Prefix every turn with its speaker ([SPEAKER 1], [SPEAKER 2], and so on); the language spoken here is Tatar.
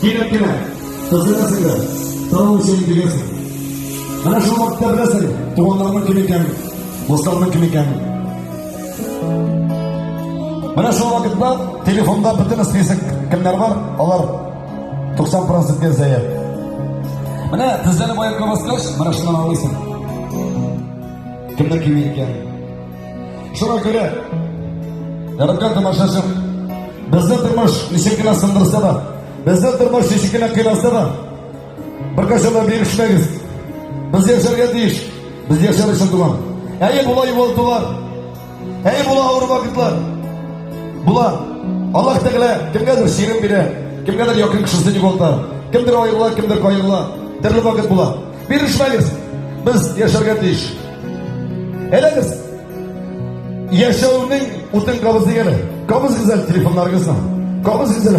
[SPEAKER 1] Кинәт кенә тезләнәсең дә, тора интегәсең. Менә шул вакытта беләсең, туганнарның кем икәнен, дусларның кем икәнен. Менә шул вакытта телефонда бөтен список кемнәр бар, алар 90% гә Менә тезләнеп аякка баскач, менә шуннан аңлыйсың. Кемнәр кем икәнен. Шуңа күрә, яраткан тамашачым, безне тормыш ничек кенә сындырса да, безне тормыш ничек кенә кыйнаса да, беркайчан да бирешмәгез. Без яшәргә тиеш. Без яшәр өчен туган. Әйе, була югалтулар. Әйе, була авыр вакытлар. Була. Аллаһ Тәгалә кемгәдер чирен бирә, кемгәдер якын кешесен югалта, кемдер аерыла, кемдер каерыла. Төрле вакыт була. Бирешмәгез. Без яшәргә тиеш. Әйдәгез. Яшәүнең утын кабызыйк әле. Кабызыгыз әле телефоннарыгызны. Кабызыгыз әле.